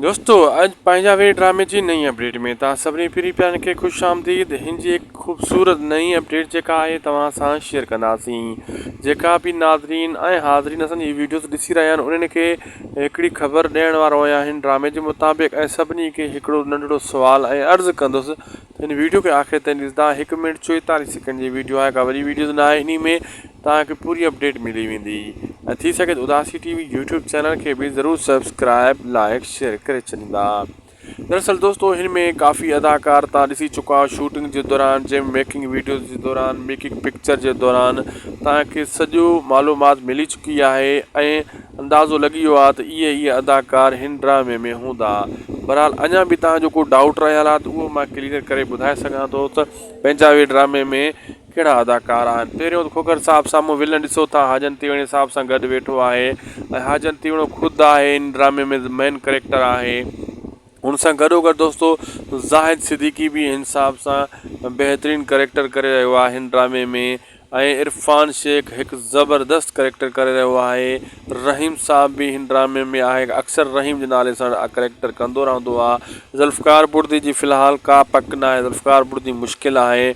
دوستو اڄ پنهنجا وير ڊرامي جي نئين اپڊيٽ ۾ توهان سڀني پرين پيارن کي خوش آمديد هن جي هڪ خوبصورت نئين اپڊيٽ جيڪا آهي توهان سان شيئر ڪنداسين جيڪا به ناظرين ۽ حاضرين اسان جي ويڊيوز ڏسي رهيا آهن انهن کي هڪڙي خبر ڏيڻ وارو آهيان هن ڊرامي جي مطابق ۽ سڀني کي هڪڙو ننڍڙو سوال ۽ عرض ڪندس هن ويڊيو کي آخر تائين ڏسندا هڪ منٽ 44 سيڪنڊ جي ويڊيو آهي ڪا وڏي ويڊيو نه آهي انهي ۾ توهان کي پوري اپڊيٽ ملي ويندي ۽ ٿي سگهي ته Udasi T V YouTube channel کي به ضرور سبسڪرائب لائڪ شيئر ڪري ڇڏيندا دراصل دوستو هن ۾ ڪافي اداڪار تان ڏسي چڪا آهيو شوٽنگ جي دوران جنهن ميڪنگ ويڊيوز جي دوران ميڪنگ پڪچر جي دوران توهان کي سڄو معلومات ملي چڪي آهي ۽ اندازو لڳي ويو آهي ته اهي اهي اداڪار هن ڊرامي ۾ هوندا. بھرحال اڃا به توهان جو ڪو ڊائوٽ رهيل آهي ته اهو مان ڪليئر ڪري ٻڌائي سگهان ٿو ته پنهنجا وي ڊرامي ۾ ڪهڙا اداڪار آهن. پهريون ته کوکر صاحب سامهون ولن ڏسو ٿا حاجن تيوڻي صاحب سان گڏ ويٺو آهي ۽ حاجن تيوڻو خود آهي هن ڊرامي ۾ مين ڪريڪٽر آهي. ان سان گڏوگڏ دوستو زاهد صديقي به هن صاحب سان بهترين ڪريڪٽر ڪري رهيو آهي هن ڊرامي ۾ ۽ عرفان شيخ هڪ زبردست ڪريڪٽر ڪري رهيو آهي رحيم صاحب به هن ڊرامي ۾ آهي اڪثر رحيم جي نالي سان ڪريڪٽر ڪندو رهندو آهي ذوالفقار بڙدي جي في الحال ڪا پڪ ناهي ذوالفقار بڙدي مشڪل آهي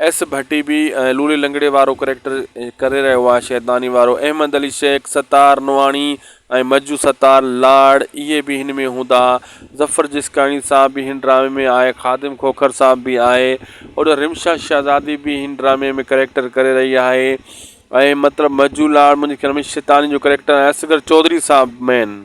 ايس ڀٽي به لولي لنگڙي وارو ڪريڪٽر ڪري رهيو آهي شيطاني وارو احمد علي شيخ ستار نوحاڻي ۽ مجو ستار لاڙ اهي به هن ۾ هوندا. ظفر جسڪاڻي صاحب به هن ڊرامي ۾ آهي. خادم کوکر صاحب به آهي. اوڏو رمشا شهزادي به هن ڊرامي ۾ ڪريڪٽر ڪري رهي آهي ۽ مطلب مجو لاڙ منهنجي خيال ۾ شيطاني جو ڪريڪٽر ۽ اصغر چوڌري صاحب مين.